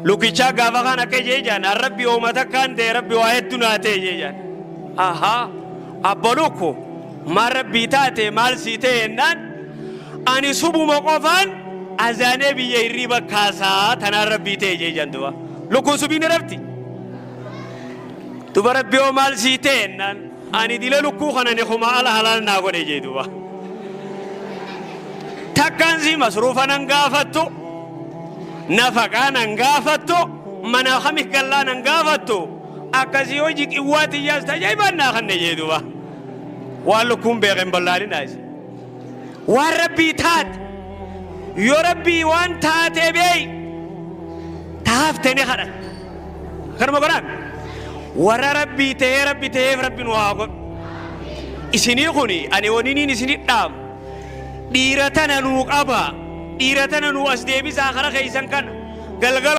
Lukichaa gaafa kaan akka jee jaan an rabbi ooma takkaan ta'e rabbi waa hedduu naa ta'e jee jaan. Ahaa abba lukku maal rabbii taate maal sii ta'e jennaan ani subuma qofaan azaanee biyya hirriiba kaasaa tanaan rabbii ta'e jee jaan duba. Lukkuun subii ni rafti. Duba rabbi hoo maal sii ta'e jennaan ani dila lukkuu kana ni kuma ala halaal naa godhe jee duba. Takkaan sii masruufa nan gaafattu, nafaqaa nan gaafattu, mana kamih gallaa nan gaafattu, akkasii hojii qiwwaa tiyyaas tajaajibaan naa kanne jee duba. Waan lukkuun beeke hin ballaalinaa isin. Waan rabbii taate yoo rabbii waan taatee beey taafte ni kadhatta. Kanuma godhaan warra rabbii ta'ee rabbi ta'eef rabbi nu haa godhu. Isinii kuni ani waniniin isinit dhaamu dhiira tana nuu qaba dhiira tana nuu as deebisaa kara keessan kana galgala.